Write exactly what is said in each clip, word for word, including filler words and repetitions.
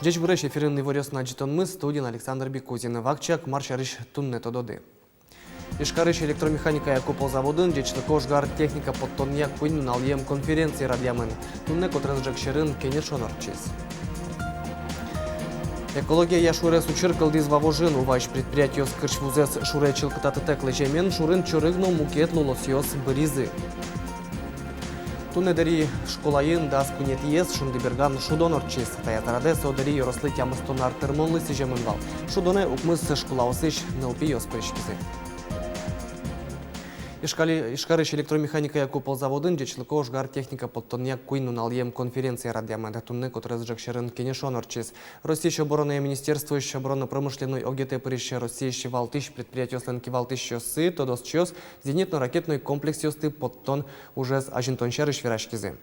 Ӟечбуресь! Эфирын «Иворъёс» но ӝытонмы, студиын Александр Бекузин. Вакчияк мар сярысь туннэ тододы. Ижкарысь электромеханикая «Купол» заводын ӟечлыко ожгар техника поттонъя куинь нуналъем конференция радъямын. Туннэ котырес ӝӧк сьӧрын кенешон ортчиз. Экология шуэрес учыр кылдӥз Вавожын. Уваысь предприятиос кырсь вузэс шуре чылкытатытэк лэземен, шурын чорыг но мукет лулосъёс быризы. Туннэ Дэри школаын дас куинетӥез шундыберган шудон ортчиз. Таяз арадэ со Дэри ёрослы тямыстон ар тырмонлы сӥземын вал. Шудонэ укмыс школаосысь нылпиос пыриськизы. Ижкали-, Ижкарысь электромеханикая «Купол» заводын ӟечлыко ожгар техника поттонъя куинь нуналъем конференция радъямын. Туннэ котырес ӝӧк сьӧрын кенешон ортчиз. Россиысь оборонная министерствоысь оборонно-промышленной огетэ пырись Россиысь валтӥсь предприятиослэн кивалтӥсьёссы, тодосчиос зенитно-ракетной комплексъёсты поттон ужез азинтон сярысь вераськизы.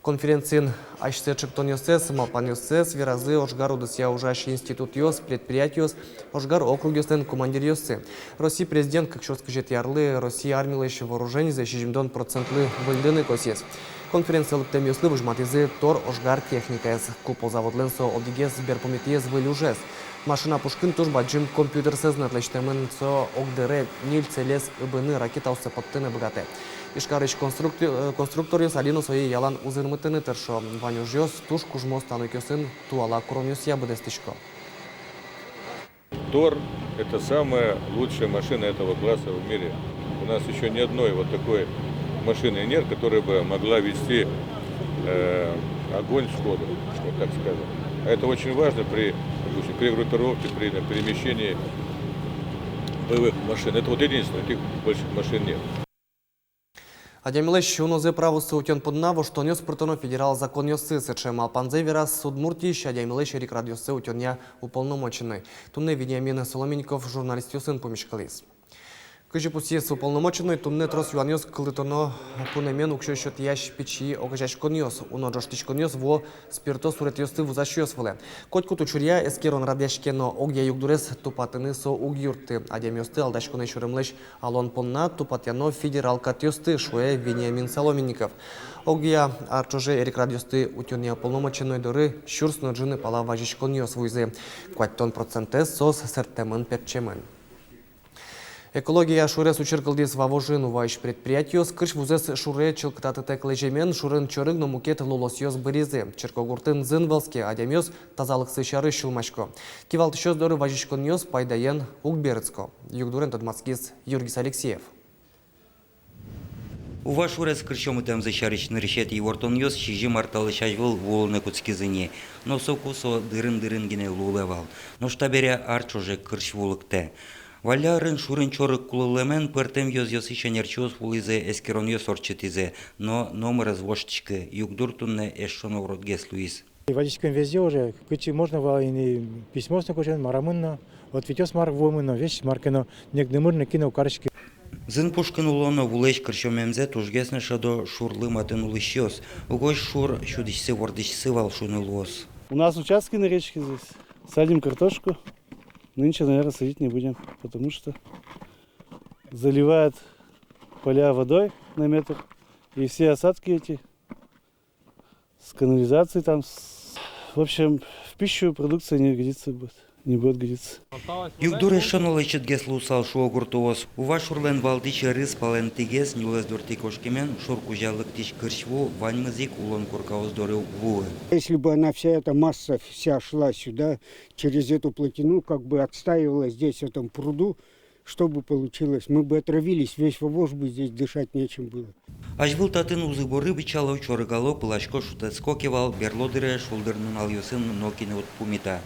Конференциын асьсэ ӵектонъёссэс, малпанъёссэс веразы ожгар удысъя ужась институтъёс, предприятиос, ожгар округъёслэн командиръёссы. Россия президент кык сюрс кызетӥ арлы Россия армилэсь вооруженизэ сизьымдон процентлы выльдыны косӥз. Конференцие лыктэмъёслы возьматӥзы тор ожгар техникаез. «Купол» заводлэн со одӥгез берпуметӥез выль ужез. Машина пушкын туж бадӟым компьютерсэз но лэсьтэмын, со огдыре ньыль целез ыбыны, ракетаоссэ поттыны быгатэ. Ижкарысь конструкт-, э, конструкторъёс али но сое ялан узырмытыны тыршо. Вань ужъёс туж кужмо станокъёсын туала куронъёсъя быдэстӥсько. Тор — это самая лучшая машина этого класса в мире. У нас ещё ни одной вот такой машины нет, которая бы могла вести, э, огонь сходу, вот так скажем. А это очень важно при, допустим, перегруппировке, при, на, перемещении боевых машин. Это вот единственное, таких больших машин нет. Адямилэсь унозэ праваосыз утён понна воштонъёс пыртоно федерал законъёсы. Сыӵе малпанзэ вераз Удмуртиысь адямилэсь эрикрадъёссэ утёнъя уполномоченной. Туннэ Вениамин Соломенников журналистъёсын пумиськылӥз. Кызьы пусйиз уполномоченной, туннэ трос юанъёс кылдытоно пунэмен уксё сётъясь пичи огазеяськонъёс. Уно ӝожтӥськонъёс вуо спирто суретъёсты вузасьёс вылэ. Котькуд учыръя эскерон радъяське, но огъя югдурез тупатыны со уг юртты. Адямиосты алдаськонэ сюремлэсь алон понна тупатъяно федерал катъёсты, шуэ Вениамин Соломенников. Огъя ар ӵоже эрикрадъёсты утёнъя уполномоченной доры сюрс но ӝыны пала вазиськонъёс вуизы. Куатьтон процентэз соос сэрттэмын-пертчемын. Экология шуэрес учыр кылдӥз Вавожын. Уваысь предприятиос кырсь вузэс шуре чылкытатытэк лэземен, шурын чорыг но мукет лулосъёс быризы. Черкогуртын зын вӧлске, адямиос тазалыксы сярысь сюлмасько. Кивалтӥсьёс доры вазиськонъёс пайдаен уг берытско. Югдурен тодматскиз Юргис Алексеев. Ува шуэрес кырсьёмытэмзы сярысь нырысетӥ ивортонъёс сизьым ар талэсь азьвыл вуылыны кутскизы ни. Но соку со дырын-дырын гинэ луылэ вал. Нош табере ар ӵоже кырсь ву лыктэ. Валлян арын шурын чорыг кулылэмен пӧртэм ёзъёсысь ӧнерчиос вуылӥзы, эскеронъёс ортчытӥзы, но номыр ӧз воштӥськы. Югдур туннэ эшшо но уродгес луиз. Вазиськом везде уже, кытчы можно вал ини, письмоос но куштӥм, марамын но, ответъёс мар вуэмын но, весь мар ке но некнымыр но кин но уг кариськы. Зын пушкын уло но вулэсь кырсьёмемзэ тужгес но шӧдо шурлы матын улӥсьёс. Угось шур сюдӥсьсы-вордӥсьсы вал, шуыны луоз. У нас участки на речке здесь. Садим картошку. Нынче, наверное, садить не будем, потому что заливает поля водой на метр. И все осадки эти с канализацией там, с-, в общем, в пищу продукция не годится будет, не будет годиться. Югдур эшшо но лэчытгес луысал, шуо гуртоос. Ува шурлэн валтӥсь ӧрыз палэнтӥгес нюлэс дуртӥ кошкемен, шур кузя лыктӥсь кырсь ву ваньмыз ик улон коркаос доры уг вуы. Если бы она, вся эта масса вся шла сюда, через эту плотину, как бы отстаивалась здесь, в этом пруду, что бы получилось? Мы бы отравились, весь Вавож бы здесь дышать нечем было. Азьвыл татын узы-боры бичало, чорыгало, пыласько, шутэтско ке вал, берло дыре шулдыр нуналъёсын нокин но уд пумита.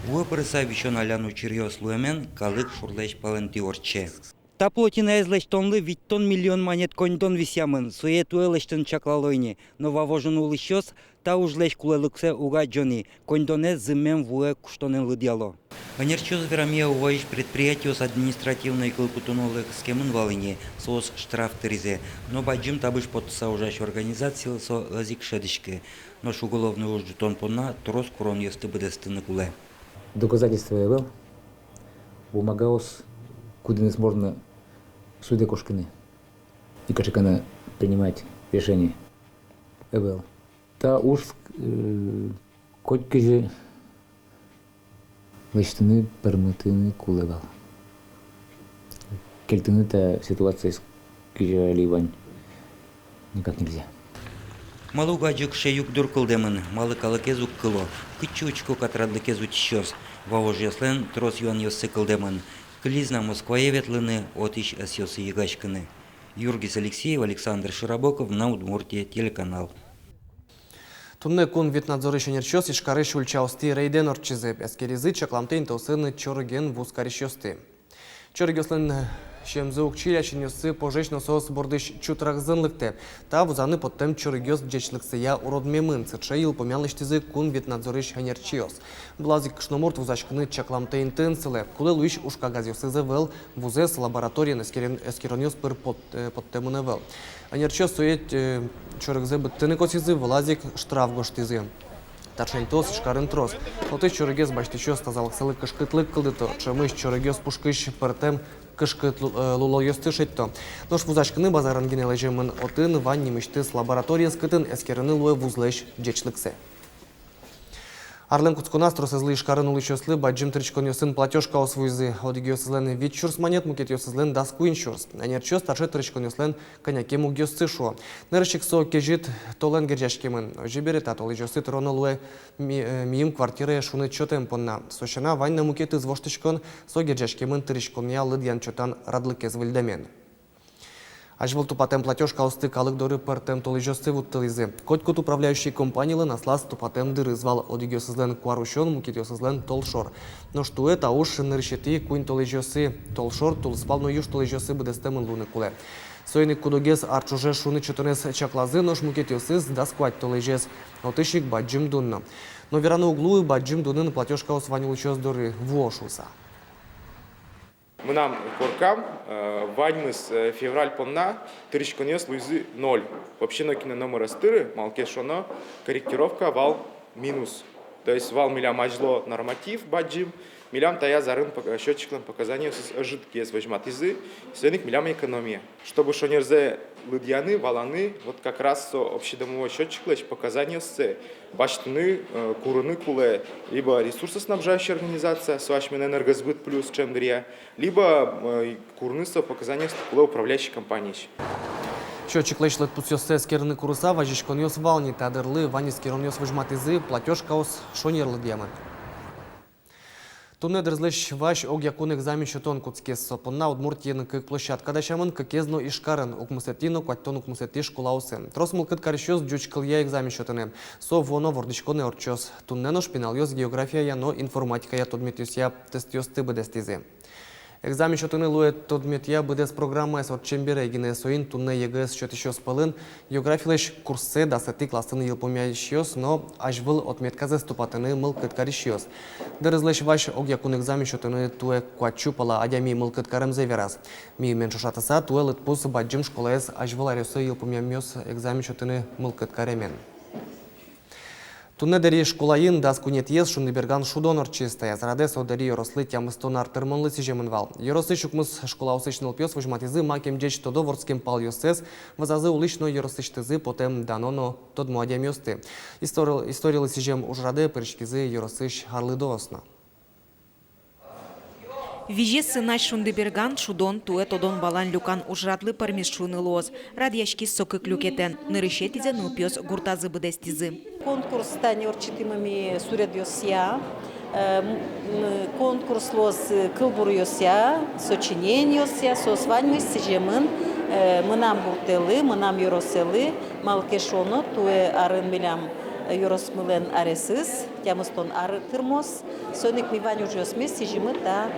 Вуэ пырыса висён-алян учыръёс луэмен, калык шурлэсь палэнтӥ ортче. Та плотинаез лэсьтонлы витьтон миллион манет коньдон висъямын, сое туэ лэсьтыны чаклало ини, но Вавожын улӥсьёс та ужлэсь кулэлыксэ уг адӟо ни, коньдонэз зымем вуэ куштонэн лыдъяло. Ӧнерчиос верамъя, Уваысь предприятиос административной кыл кутонлы кыскемын вал ини, соос штраф тыризы, но бадӟым табыш поттыса ужась организацилы со ӧз ик шӧдӥськы. Нош уголовной уж ӝутон понна трос куронъёсты быдэстыны кулэ. Доказательства ӧвӧл, бумагаос, кудӥныз можно судэ кошкыны и кыӵе ке но принимать решение, ӧвӧл. Та уж, э, котькызьы Лэсьтыны, пӧрмытыны кулэ вал. Кельтыны та ситуациез, кызьы али вань, никак нельзя. Малы уг адӟы, кыӵе югдур кылдэмын, малы калыкез уг кыло, кытчы учко катрадлыкез утисьёс, вавожъёслэн трос юанъёссы кылдэмын. Кылиз на Москвае ветлыны, отысь ӧсъёсы йыгаськыны. Юргис Алексеев, Александр Широбоков, «Мынам Удмуртие» телеканал. Туннэ кун ветнадзорысь ӧнерчиос Ижкарысь ульчаостӥ рейдэн ортчизы. Эскеризы чакламтэ интыосын чорыген вуз карисьёсты. Чорыгъёслэн сиемзы уг чиля, синъёссы пожесь, но соос бордысь чутрак зын лыктэ. Та вузаны поттэм чорыгъёс ӟечлыксыя уродмемын. Сыӵе йылпумъян лэсьтӥзы кун ветнадзорысь ӧнерчиос. Вылаз ик кышномурт вузаськыны чакламтэ интыын сылэ. Кулэ луись ужкагазъёсыз ӧвӧл, вузэз лабораториен эскерен-, эскеронъёс пыр пот-, э, поттэмын ӧвӧл. Ӧнерчиос сое, э, чорыгзэ быдтыны косӥзы, вылаз ик штраф гожтӥзы. Таӵе интыос Ижкарын трос. Отысь чорыгез басьтӥсьёс тазалыксылы кышкытлык кылдыто, ӵемысь чорыгъёс пушкысь пӧртэм кышкыт лу-, э, лулонъёсты шедьто. Нош вузаськыны базарын гинэ лэземын, отын вань нимысьтыз лабораториез, кытын эскерыны луэ вузлэсь ӟечлыксэ. Арлэн кутсконаз тросэзлы Ижкарын улӥсьёслы бадӟым тырыськонъёсын платёжкаос вуизы. Одӥгъёсызлэн вить сюрс манет, мукетъёсызлэн дас куинь сюрс. Ӧнерчиос таӵе тырыськонъёслэн кӧня ке мугъёссы, шуо. Нырысь ик со кезьыт толэн герӟаськемын. Озьы бере, та толэзьёсты тыроно луэ ми-, э, миым квартирае шуныт сётэм понна. Со сяна, вань на мукетыз воштӥськон, со герӟаськемын тырыськонъя лыдъян-чотан радлыкез выльдэмен. Азьвыл тупатэм платёжкаосты калык доры пӧртэм толэзьёссы вуттылӥзы. Котькуд управляющий компаниялэн аслаз тупатэм дырыз вал: одӥгъёсызлэн куарусён, мукетъёсызлэн толшор. Нош туэ та уж нырысетӥ куинь толэзьёсы, толшор, тулыспал но южтолэзьёсы быдэстэмын луыны кулэ. Соин ик куд-огез ар ӵоже шуныт сётонэз чаклазы, нош мукетъёсыз дас куать толэзез. Отысь ик бадӟым дун но. Но вераны уг луы, бадӟым дунын платёжкаос вань улӥсьёс доры вуо шуыса. Мынам коркам, э, ваньмыз, э, февраль понна тырыськонъёс луизы ноль. Вообще нокинэ номыр ӧз тыры, малы ке шуоно, корректировка вал минус. То есть вал милям азьло норматив бадӟым, милям таяз арын пок-, счётчиклэн показаниосыз ӧжытгес возьматӥзы, соин ик милям экономия. Чтобы шонерзэ лыдъяны, валаны, вот как раз со общедомовой счётчиклэсь показаниоссэ басьтыны, э, курыны кулэ либо ресурсоснабжающая организация, со асьмелэн «Энергосбыт плюс» ӵем дыръя, либо, э, курыны со показаниосты кулэ управляющей компаниысь. Счётчиклэсь лыдпусъёссэ эскерыны курыса вазиськонъёс вал ни. Та дырлы вань эскеронъёс возьматӥзы: платёжкаос шонер лыдъямын. Туннэ дырызлэсь вазь огъякун экзамен сётон кутскиз. Со понна Удмуртиын кык площадка дасямын, кыкез но Ижкарын, укмысэтӥ но куатьтон укмысэтӥ школаосын. Трос мылкыд карисьёс ӟуч кылъя экзамен сётыны. Со вуоно вордӥськонэ ортчоз. Туннэ нош пиналъёс географияя но информатикая тодметъёсъя тестъёсты быдэстӥзы. Экзамен сётыны луэ тодметъя быдэс программаез ортчем бере гинэ. Соин туннэ ЕГЭ-ез сётӥсьёс пӧлын географилэсь курссэ дасэтӥ классын йылпумъясьёс но азьвыл отметказэс тупатыны мылкыд карисьёс. Дырызлэсь вазь огъякун экзамен сётыны туэ куать сю пала адями мылкыд каремзэ вераз. Миымен ӵошатыса, туэ лыдпус бадӟым школаез азьвыл аръёсы йылпумъямъёс экзамен сётыны мылкыд каремен. Туннэ Дэри школаын дас куинетӥез «Шундыберган» шудон ортчиз. Таяз радэ со Дэри ёрослы тямыстон ар тырмонлы сӥземын вал. Ёросысь укмыс школаосысь нылпиос возьматӥзы, макем ӟеч тодо вордскем палъёссэс, вӧзазы улӥсь но ёросысьтызы потэм дано но тодмо адямиосты. Историл-, историлы сӥзем ужрадэ пыриськизы ёросысь арлыдоос но. Визез сынась «Шундыберган» шудон туэ тодон-валан люкан ужрадлы пӧрмиз шуыны луоз. Радъяськиз со кык люкетэн. Нырысетӥзэ нылпиос гуртазы быдэстӥзы. Конкурс тани ортчытӥмы ми суредъёсъя, э, м, м, конкурс луоз, э, кылбуръёсъя, сочинениосъя, соос ваньмыз сӥземын, э, мынам гуртэлы, мынам ёросэлы, малы ке шуоно, туэ арын милям, э, ёросмылэн аресыз, тямыстон ар тырмоз. Соин ик ми вань ужъёсмес сӥзимы та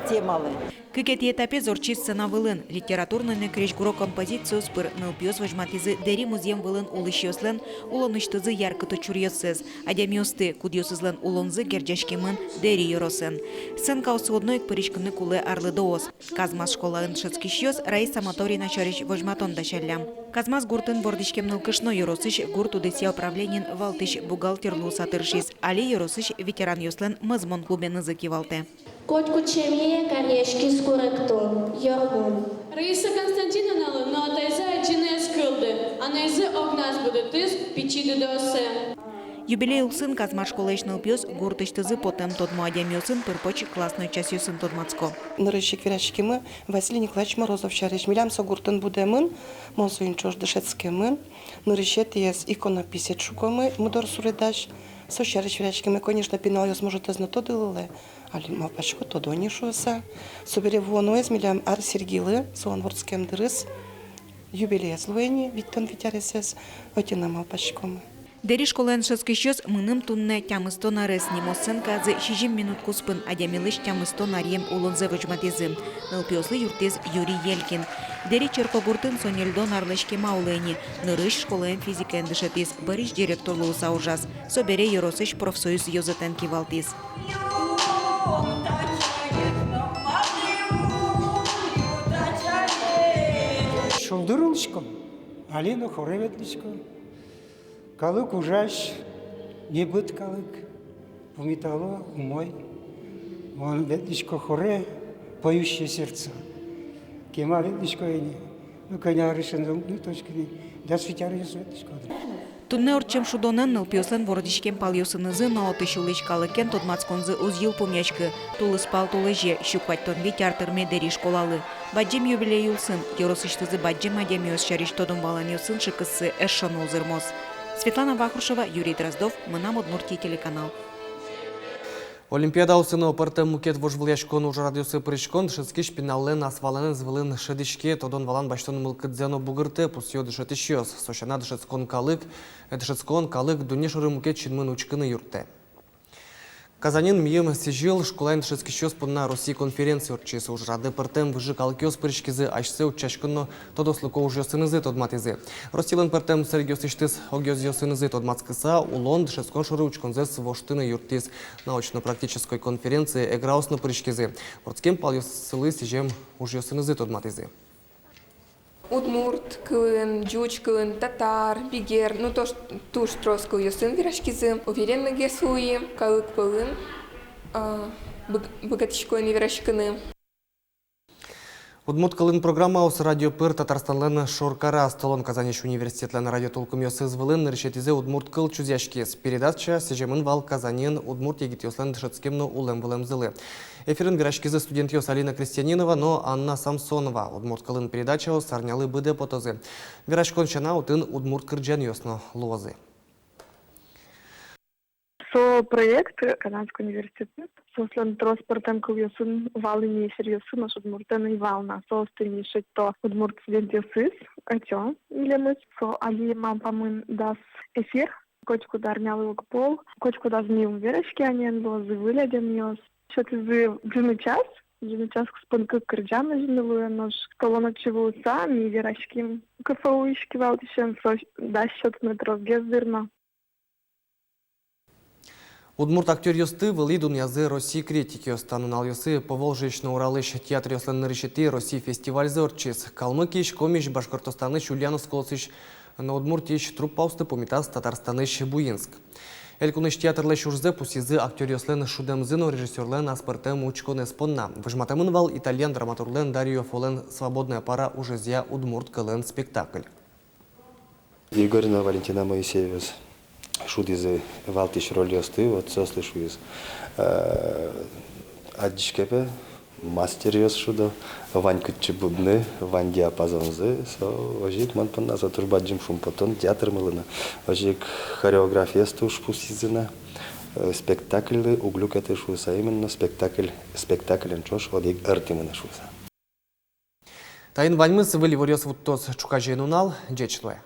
темалы. Кыкетӥ этапез ортчиз сцена вылын. Литературной но крезьгуро композициос пыр нылпиос возьматӥзы Дэри музъем вылын улӥсьёслэн улонысьтызы яркыт учыръёссэс, адямиосты, кудъёсызлэн улонзы герӟаськемын Дэри ёросын. Сценкаосы одно ик пыриськыны кулэ арлыдоос. Казмас школаын дышетскисьёс Раиса Моторина сярысь возьматон дасяллям. Казмас гуртын вордӥськем нылкышно ёросысь гурт удысъя управлениын валтӥсь бухгалтер луыса тыршиз. Али ёросысь ветеранъёслэн мӧзмон клубенызы кивалтэ. Котькуд семьяе каръяськиз куректон, ёрмон. Раиса Константиновналы но атайзы адӟыны ӧз кылды, анайзы огназ будэтӥз пичи дыдеоссэ. Юбилей улсын Казмар школаысь нылпиос гуртысьтызы потэм тодмо адямиосын пыр-поч классной часъёсын тодматско. Нырысь ик вераськимы Василий Николаевич Морозов сярысь. Милям со гуртын будэмын, мон соин ӵош дышетскемын. Нырысетӥез иконописец шукомы, мудор суредась. Со сярысь вераськимы, конечно, пиналъёс, может, ӧз но тодылэ, али малпасько, тодо ни шуыса. Собере вуоноез милям Ар Сергилы, солэн вордскем дырыз, юбилеез луэ ни, витьтон вить аресэз, ӧтьыны малпаськомы. Дэри школаын дышетскисьёс «Мыным туннэ тямыстон арес» нимо сценказы сизьым минут куспын адямилэсь тямыстон аръем улонзэ возьматӥзы. Нылпиослы юрттӥз Юрий Елькин. Дэри черкогуртын со ньыльдон арлэсь кема улэ ини. Нырысь школаын физикаен дышетӥз, бӧрысь директор луыса ужаз. Собере ёросысь профсоюз ёзэтэн кивалтӥз. Шулдыр улӥсько, али но хоре ветлӥсько. Калык ужась, небыт калык, пумитало умой. Мон ветлӥсько хоре «Поющие сердца». Кема ветлӥсько ини, ну, кӧня арысен, ну, точкыни, дас вить арес ветлӥсько. Туннэ ортчем шудонэн нылпиослэн вордӥськем палъёсынызы но отысь улӥсь калыкен тодматсконзы уз йылпумъяськы. Тулыспал толэзе сю куатьтон вить ар тырме Дэри школалы. Бадӟым юбилей улсын ёросысьтызы бадӟым адямиос сярысь тодон-валанъёсын шыкыссы эшшо но узырмоз. Светлана Вахрушева, Юрий Дроздов, «Мынам Удмуртие» телеканал. Олимпиадаосы но пӧртэм мукет вожвылъяськон ужрадъёсы пыриськон дышетскись пиналлэн ас валанэз вылын шӧдӥське, тодон-валан басьтон мылкыдзэ но бугыртэ, пусъё дышетӥсьёс. Со сяна, дышетскон калык, дышетскон калык дунне шоры мукет синмын учкыны юрттэ. Казанын мийым сӥзьыл школаын дышетскисьёс понна Россиысь конференция ортчиз. Ужрадэ пӧртэм выжы калыкъёс пыриськизы, асьсэ утчаськон но тодослыко ужъёсынызы тодматӥзы. Россилэн пӧртэм сэрегъёсысьтыз огазеосынызы тодматскыса, улон, дышетскон шоры учконзэс воштыны юрттӥз. Научно-практической конференцие эграос но пыриськизы. Вордскем палъёсылы сӥзем ужъёсынызы тодматӥзы. Удмурт кылын, ӟуч кылын, татар, бигер, ну, туж, туж трос кылъёсын вераськизы. Уверенныйгес луи, калык пӧлын, а, быг-, быгатӥсько ини вераськыны. Удмурт кылын программаос радио пыр Татарстанлэн шоркараз толон. Казаньысь университетлэн радиотулкымъёсыз вылын нырысетӥзэ удмурт кыл чузъяськиз. Передача сӥземын вал Казанын удмурт егитъёслэн дышетскем но улэм-вылэмзылы. Эфирын вераськизы студентъёс Алина Крестьянинова но Анна Самсонова. Удмурт кылын передачаос арнялы быдэ потозы. Вераськон сяна, отын удмурт кырӟанъёс но луозы. Со проект Казанской университетын, соослэн трос пӧртэм кылъёсын вал ини эфиръёссы, нош удмуртэн ӧй вал на. Соосты ини шедьто удмурт студентъёсыз, ӧтё милемыз. Со али малпамын дас эфир. Котькуд арнялы огпол, котькуд аз ми ум вераське, али эн луозы выль адямиос. Сётӥзы ӝыны час, ӝыны час куспын кык кырӟан лэзьыны луэ, нош толон отчы вуыса ми вераським КФУ-ысь кивалтӥсен, со дась сётыны тросгес дыр но. Удмурт актёръёсты вылӥ дунъязы Россиысь критикъёс. Та нуналъёсы Поволжьеысь но Уралысь театръёслэн нырысетӥ Россиысь фестивальзы ортчиз. Калмыкиысь, Комиысь, Башкортостанысь, Ульяновск улосысь но Удмуртиысь труппаосты пумитаз Татарстанысь Буинск. Элькунысь театрлэсь ужзэ пусйизы актёръёслэн шудэмзы но режиссёрлэн аспӧртэм учконэз понна. Возьматэмын вал итальян драматурглэн Дарио Фолэн «Свободная пара» ужезъя удмурт кылын спектакль. Егорина, Валентина Моисееваос шудӥзы валтӥсь рольёсты, вот соослы шуиз, э, адӟиське пе, мастеръёс шудо, вань кытчы будыны, вань диапазонзы, со озьы ик мон понна со туж бадӟым шумпотон театрмылы но. Озьы ик хореографиез туж пусйизы на, э, спектакльлы уг люкеты шуыса, именно спектакль, спектаклен ӵош одӥг ӧртӥмы на шуыса. Таин ваньмыз. Выль иворъёс вуттоз ӵуказе нунал. Ӟеч луэ.